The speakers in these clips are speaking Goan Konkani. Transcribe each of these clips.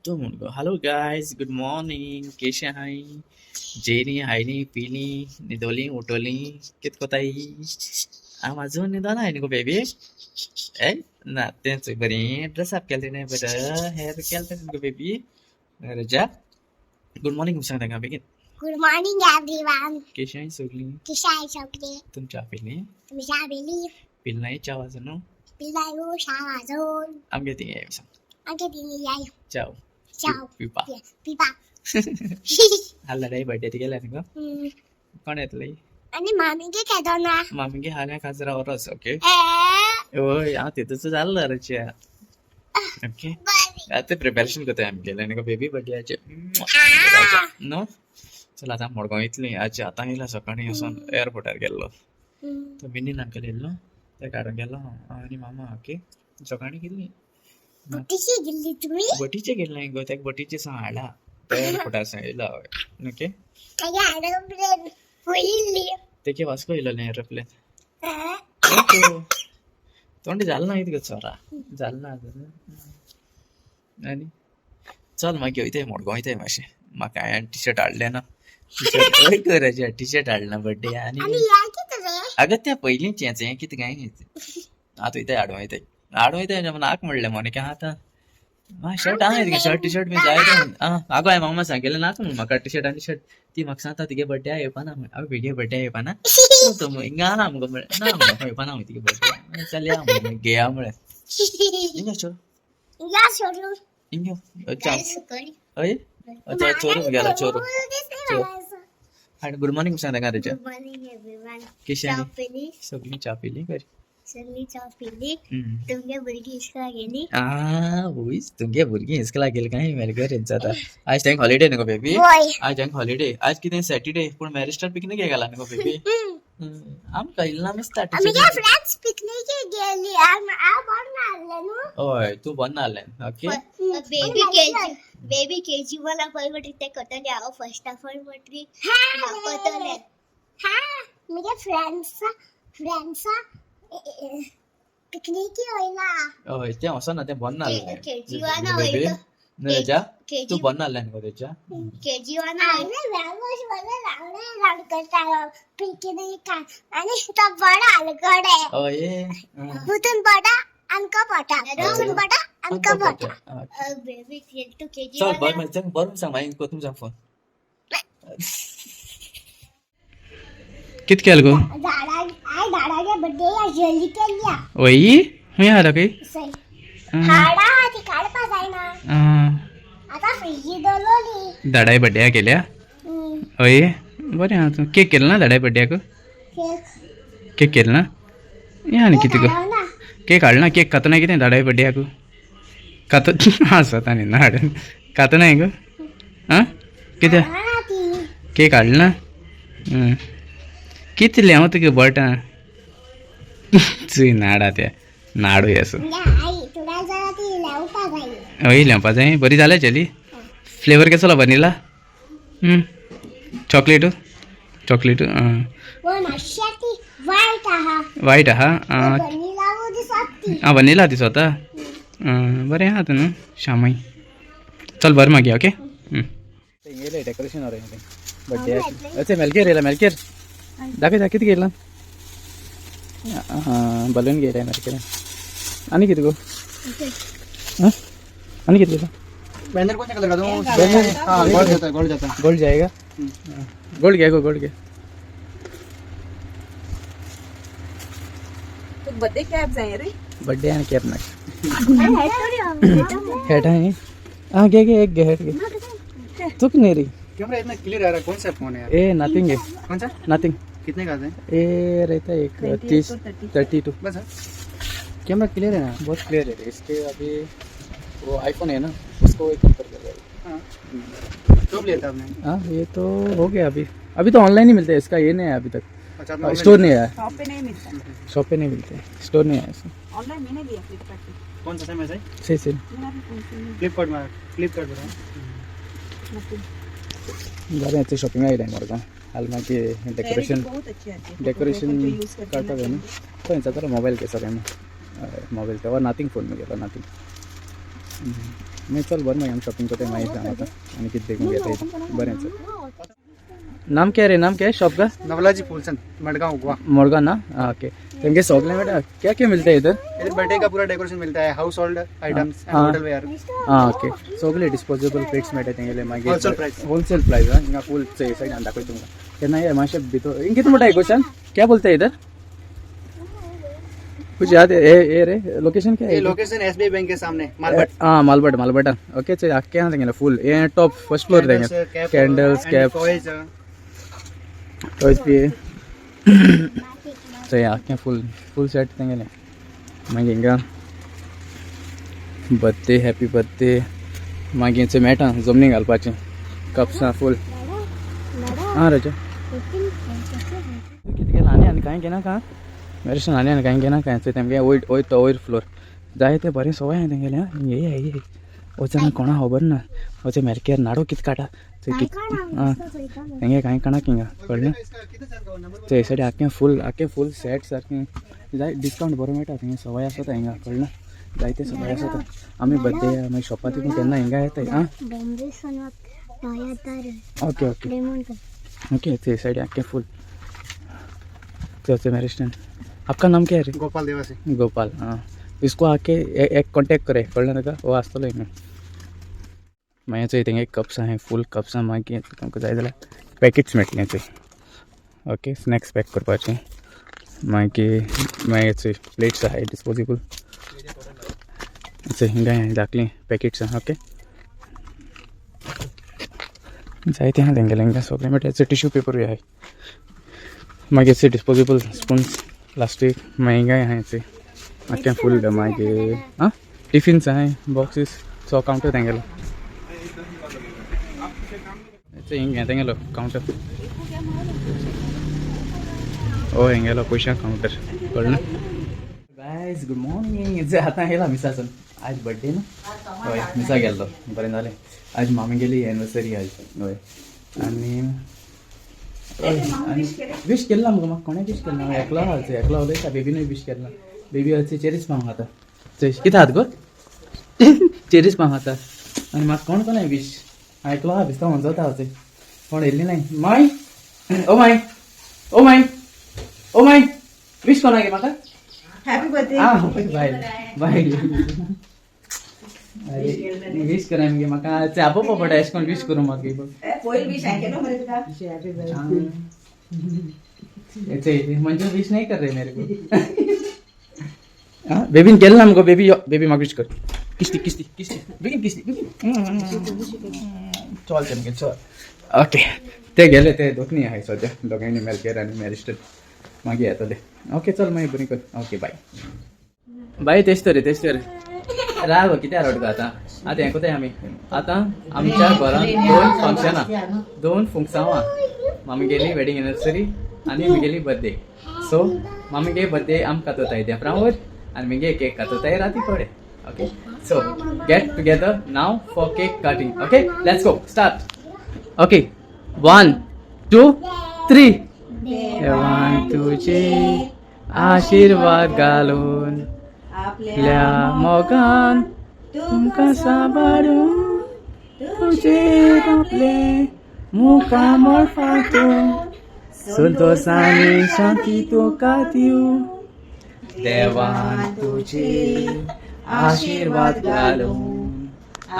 तो म्हणगो हॅलो गायज, गुड मॉर्निंग. केशे हाय? जेली हायली पिली न्हिदोली उठोली कित कोताय? हांव अजून न्हिदोना न्ही गो बेबी. ए ना तेंच बरी ड्रेसअप केलें तिणें, बरं हेअर केलें तेणें गो बेबी. रजा, गुड मॉर्निंग सांग तांकां बेगीन. Good morning everyone. केशी आहाय सगळीं? कशें आहाय सगळीं? तुमच्या पिली? तुमच्या बेली. पिल नाही च्या वाजून? पिलायो शाळा जाऊन. आमगे थिंगा सांग. आमगे थिंगा याय. चाव. चाव. पिपा. पिपा. हाल बर्थडे तिगेले न्ही गो? कोण येतली? आनी मामीगे केदोना? मामीगे हाल्या काजरा वरोस. ओके. ए. वय, हांव तितूच जाल्लो रच्या. ओके. बरें. आतां प्रिपेरेशन करताय आमगेलें न्ही गो बेबी बर्थडेयाचें न्हू. चल आतां मडगांव येतली. आज आतां येयला, सकाळीं वचोन एअरपोर्टार गेल्लो. तो मिनीन अंकल येयल्लो, तेका हाडूंक गेलो हांव आनी मामा. ओके, सकाळीं गेल्ली. बटीशी गेल्ली तुमी? बटीचे गेल्लें गो, तेका बटीचे सावन हाडला, तो एअरपोर्टार सावन येयलो हांवें. ओके. तागे एरोप्लेन पळयिल्ली? तेके वास्को येयलोलें एरोप्लेन. ओके, तोंड जालें ना कितें चोरा जालें ना अजून. आनी चल मागीर वयताय मडगांव वयताय मातशें. म्हाका हांवें टी शर्ट हाडलें ना, टी शर्ट हय गो टी शर्ट हाडलें ना बड्डे. आनी आनी हें कितें रे? अगं त्या पयलींचें हें कितें काय आतां वयताय हाडूं, वयताय हाडूं वयताय. नाक म्हणलें मोनिका आतां आं शर्ट आहा, शर्ट टी शर्ट बी जाय तें. आं आगो, हांवें मामा सांगिल्लें नाका म्हणून म्हाका टी शर्ट आनी शर्ट. ती म्हाका सांगता तिगे बड्डे येवपाना म्हण. हांवें बेगे बड्डे येवपाना तूं हिंगा आहा मुगो म्हळें ना मुगो येवपाना म्हण तिगे बड्डे. चल या मुगो घेया म्हळें. हिंगा चल. या सोडून. हिंगा चान्स हय चोरू गेला चोरू. आनी गुड मॉर्निंग सांग तांकां तेच्या. Good morning everyone. कशी च्या आनी पिली? सगळीं च्या पिली बरी. सगळी च्या पिली. तुमगे भुरगीं इस्कोला गेली? आ वयच, तुमगे भुरगीं इस्कोलाक गेली काय मेरे घरा जाता. आज तांकां हॉलिडे न्ही गो बेबी? वय. आज तांकां हॉलिडे. आज कितें, सॅटर्डे, पूण मॅरिस्टर पिकनीक गेला न्ही गो बेबी? आमकां येयला दिसता. आमगे फ्रेंड्स पिकनीक गेली, हांव बरें नासलें न्हू. हय, तूं बरें नासलें. Okay. Baby KG, baby KG वना पळय म्हणटरी तें करतलें. हांव फर्स्ट पळय म्हणटरी करतलें. हा, म्हगे फ्रेंड्सा पिकनीक वयला. हय, तें वचना, तें बरें नासलें. केजी वना बेबी वयता. न्ही तेच्या तूं केजी बरें नासलें न्ही गो तेच्या? केजी वना. हांवें वेगळो बरें रावले रावड करतालो पिकनिकाक आनी तो बरो आलगडे. हय. पुतून बडा आमकां पोटा, पुतून बडा आमकां पोटा. बेबी तूं केजी चल वना. बरें, चल बरें सांग, मागीर कोतून सांग फोन कित केलें गो? झाडा I झाडागे बड्डे जल्दी केल्या. वय, खंय आहा काय? हाडा आहा ती काडपा जायना. आतां फ्रिजी दवरली. धाडाय बड्डे केल्या. हय, बरें आहा. तूं केक केलो ना धाडाय बड्ड्याक? केक केलो ना? हें आनी कितें गो? केक हाडना? केक खाता ना कितें धाडाय बड्ड्याक? खाता आसता न्ही ना हाडून खाता नाय गो. आं कितें केक हाडला ना? कितलें हांव तुगे बोटां चुय नाडा त्या नाडूय असो. हय, लेंवपा जाय. बरी जाल्या चली. फ्लेवर कसलो? Vanilla, chocolate, chocolate. वायट आहा. आं, वनिला दिसता बरें आहा तूं न्हू शामय. चल बरें मागीर. ओके, येयलें डेकोरेशन बड्डे. अच्छा, मेलकेर येयला. मेलकेर दाखय दाखय, कितें घेयला? आं, बलून घेयला मेलकेर. आनी कितें गो? आं, आनी कितें घेयला? बैनर कौन सा कलर का दूं? बैनर हाँ, गोल्ड जाता है, गोल्ड जाता है. गोल्ड जाएगा. गोल्ड घे गो, गोल्ड घे. बर्थडे कॅप जाय रे. बड्डे आनी कॅप नाका. हेट आहे. हाँ, घे घे, एक घे, हेट घे. चुक नाही रे. कैमरा इतना क्लियर आ रहा है, कौन सा फोन है यार? ए, नथिंग है. कौन सा? नथिंग. कितने का आता है? ए रहता है एक 30, 32. बस कैमरा क्लियर है ना? बहुत क्लियर है इसके. अभी वो आईफोन है ना, उसको एक कंपेयर कर रहा है. हाँ, कब लिया था आपने? हाँ, ये तो हो गया. अभी अभी तो ऑनलाइन ही मिलता है इसका. ये नहीं है अभी तक. अच्छा, आपने स्टोर नहीं आया. शॉप पे नहीं मिलता. शॉप पे नहीं मिलते, स्टोर नहीं आया इसका. ऑनलाइन मैंने लिया फ्लिपकार्ट पे. कौन सा सेम है? सही सही. मेरा भी फोन से नहीं. फ्लिपकार्ट में, फ्लिपकार्ट पर. बरें, आतां शॉपिंग आयलें मडगांव. हाल मागीर डेकोरेशन. बहुत अच्छी आती है. डेकोरेशन जो यूज करते काडपाक जाय न्हू. तो जाता मोबायल केसर मोबायल तो नथिंग फोन गेलो नथिंग. मागीर चल बरें, मागीर आमी शॉपिंग करताय मागीर आतां आनी कितें देखून घेताय. बरें चल. नाम क्या रे, नाम क्या है शॉप का? नवलाजी फूलचंद, मडगांव, गोवा. मोरगा ना? हाँ, ओके. तो इनके सगळे बेटा क्या क्या मिलता है इधर? इधर बर्थडे का पूरा डेकोरेशन मिलता है, हाउस होल्ड आइटम्स एंड हाँ. Hotel ware. आं ओके, सगळे डिस्पोजेबल प्लेट्स मेळटा तेंगेले मागीर. Wholesale price. Wholesale price. हिंगा फूल सायडान दाखय तुमकां केन्ना हे मातशें भितर. हिंग कितें म्हणटा क्वेश्चन, क्या बोलते हैं इधर? कुछ याद है? ए ए रे, लोकेशन क्या है ये इधर? लोकेशन एसबीआई बैंक के सामने, मालबट. हाँ, मालबट, मालबटन. ओके, चल आके यहाँ देंगे फुल ये टॉप फर्स्ट फ्लोर देंगे. Candles, cap, toys. टॉयज भी है. तो आके फुल फुल सेट देंगे. मागीर हिंगा बर्थडे, हॅपी बर्थडे. मागीर थंय मेळटा जमनी घालपाचें कप्सां फूल. आं राजा, कितें केलां आनी आनी कांय घेनाका मेरेशन, आनी आनी कांय घेनाका. थंय तेमगे वयर वयर तो वयर फ्लोर जाय ते बरें सवय आहा तेंगेलें. आं ये ये वचना कोणा खबर ना, वचे मेरकेर नाडो कितें काडटा थंय कितें. आं तेंगे कांय काणाक हिंगा कळ्ळें. थंय सायडी आख्खें फूल, आख्खें फूल सेट सारकें जाय. डिस्कावंट बरो मेळटा थंय, सवाय आसता हिंगा कळ्ळें. जायते सवाय आसता. आमी बर्थडे मागीर शॉपार तितून केन्ना हिंगा येताय. आं ओके ओके ओके. थंय सायडी आख्खें फूल थंय मॅरेज. आपका नाम क्या है रे? गोपाल देवासी. गोपाल. हाँ, इसको आके एक कॉन्टेक्ट करे, कळ्ळें ताका, हो आसतलो हिंगा. मागीर चोय तेंगे कप्स आहाय, फूल कप्स आहा. मागीर तुमकां जाय जाल्यार पॅकेट्स मेळटलें थंय. ओके, स्नॅक्स पॅक करपाचें. मागीर मागीर चोय प्लेट्स आहाय डिस्पोजेबल. चोय हिंगा धाकलीं पॅकेट्स आहा. ओके, जायते आहा तेंगेलें हिंगा सगळें मेळटा. टिश्यू पेपरूय आहाय. मागीर चोय डिस्पोजेबल स्पून्स, प्लास्टीक. मागीर हिंगाय आहाय चोय आख्खें फूल. मागीर आं टिफिन्स आहाय, बॉक्सीस. सो कावंटर तेंगेलो हिंग तेंगेलो कावंटर. ओ हेंगेलो पयशा कावंटर, कळ्ळें. Guys, good morning. आतां येयला मिसासून. आज बड्डे न्हू? हय, मिसा गेल्लो, बरें जालें. आज मामीगेली एनिवर्सरी आज. हय, आनी आनी विश केलें ना मुगो म्हाका कोणें विश केलें ना. एकलो आहा, एकलो उलयता. बेबीनूय विश केलें ना. बेबी हय चेरीस पाव खाता. चोय कितें आहात गो, चेरीस पाव खाता. आनी म्हाका कोण कोण विश, हांव एकलो आहा बिस्ता वचता चोय. कोण येयल्ली नाय. माय, ओ my, oh my, oh my, wish कोणाक म्हाका? Happy birthday. आं बाय बाय, विश करा मगे म्हाका. आपोवपा पडटा एशें कोण विश करूं म्हाका. पयर विश हांवें केलो मरे तुका. ऐसे मंजू विश नहीं कर रहे मेरे को. हाँ बेबी केलं ना मगो. बेबी, बेबी म्हाका विश कर. किश्ती किश्ती किश्ती बेगीन, किश्ती बेगीन. चल चल चल. ओके, ते गेले ते दोतनी आहाय सद्या दोगांयनी, मेलकेर आनी मॅरिस्टर. मागीर येतले. ओके, चल मागीर बरी कर. ओके, बाय बाय. तेच तर रे, तेच तर राव. कित्याक रडटा आतां? आतां हें कोताय आमी. आतां आमच्या घरांत दोन फंक्शनां, दोन फुंगसांवां, मामीगेली वेडिंग एनिवर्सरी आनी म्हगेली बर्थडे. सो मामीगे बर्थडे आम कातोताय देपरावर आनी म्हगे केक कातोताय राती कडेन. Okay, so get together now for cake cutting. Okay, let's go, start. Okay, 1 2 3. देवान तुझे आशीर्वाद घालून, आपल्या मोगान तुमकां सांबाळून, तुजेर आपले मुखामळ फाटून, संतोष आनी शांती तुका दिवं. देवान तुझे आशीर्वाद घालून,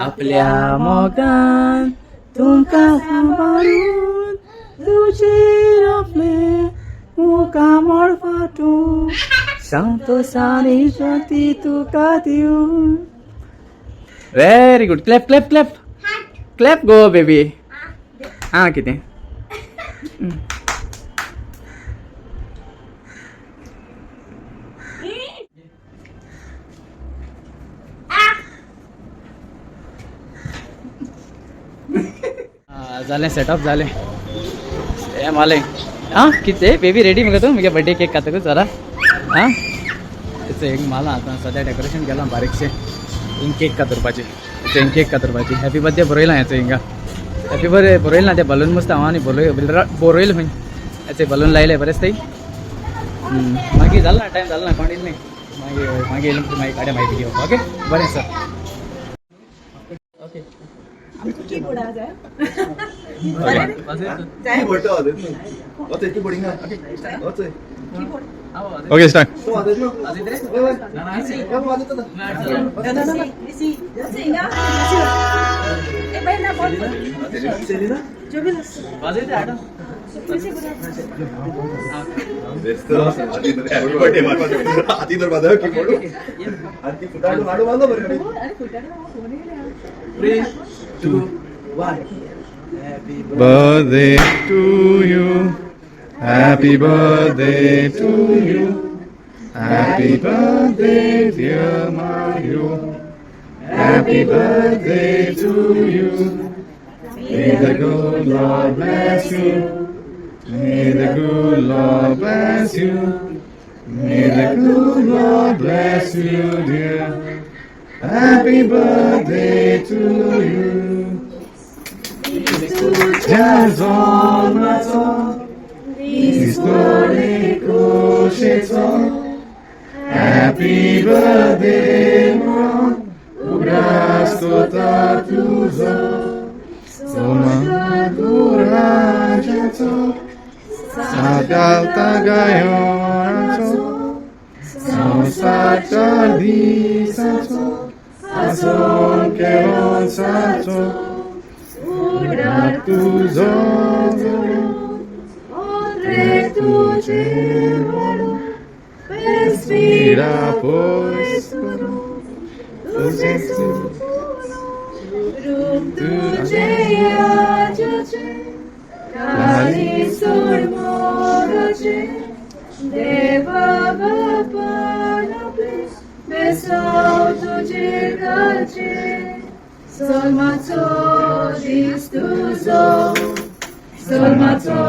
आपल्या मोगान तुमकां सांबाळून, तुजेर आपले मुखामळ फाटून, संतोष आनी शांती तुका दिवं. Very good. Clap clap clap clap go baby. हा कितें? जालें सेटअप जालें हें मालें. आं कितें बेबी, रेडी मगो तूं? मुगे बर्थडे केक खातकूच जरा. आं एक माला आतां सद्या डेकोरेशन केलां बारीकशें. हिंग केक कातरपाची, हिंग केक कातरपाची. हॅपी बर्थडे बरयलां हें हिंगा. हॅपी बर्थडे बरयलां ना, तें बलून मस्त हांव आनी बरयलें खंय. हेचे बलून लायले बरेंच थंय. मागीर जालें ना, टायम जालो ना, कोण येयलें मागीर. मागीर येयलें मागीर काड्या मागीर व्हिडिओ. ओके, बरें sir. Okay, start. Birthday to you. Happy birthday to you. Happy birthday, dear Mario. Happy birthday to you. May the good Lord bless you. May the good Lord bless you. May the good Lord bless you, dear. Happy birthday to you. Jazz on, Happy birthday, Moron. उगडास कोता तुजो सोमा गुराजाचो सादालता गायोनाचो संवसारच्या दिसाचो आसोन केलोसाचो उगडास तुजो तुझे Respira pois तुझे तुझे याजचे काली सोड मोराचे देवा बापान आपले बेसाव तुझे घालचे सोलमाचो दीस तुजो सोलमाचो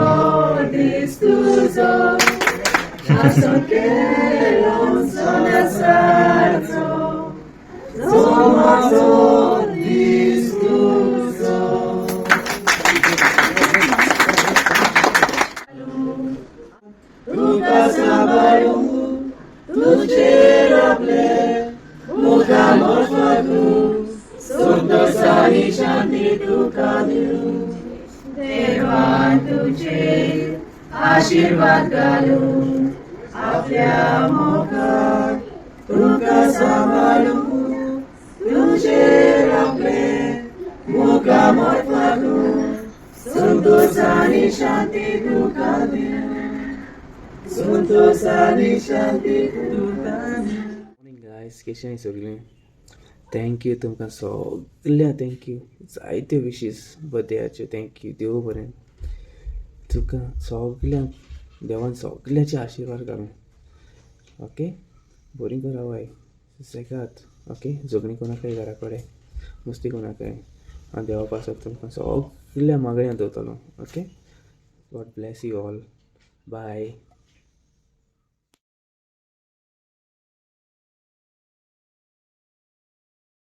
दीस तुजो आसोन केलो सोनासाचो सोलमाचो दीस तुजो. तुका सांबाळू तुजेर आपले मुखामळ फागू संतोष आनी शांती तुका दिवं. देवान तुझे आशीर्वाद घालून आपल्या मोगात तुका सांबाळू तुजेर आपले मुखामळ फागू संतोष आनी शांती तुका दिवं. संतोष आनी शांती तुका दिवं. मॉर्निंग गायस, कशें आहाय सगळीं? Thank you तुमकां सगळ्या, thank you. जायत्यो विशीस बर्थडेयाच्यो, thank you. देव बरें तुका सगळ्यांक, देवान सगळ्याचे आशिर्वाद घालूं. ओके, बरी करा बाय, सुसेगाद. ओके, झगडीं कोणाकय, घरा कडेन मस्ती कोणाकय. हांव देवा पासत तुमकां सगळ्या मागण्या दवरतलो. Okay, God bless you all. Bye.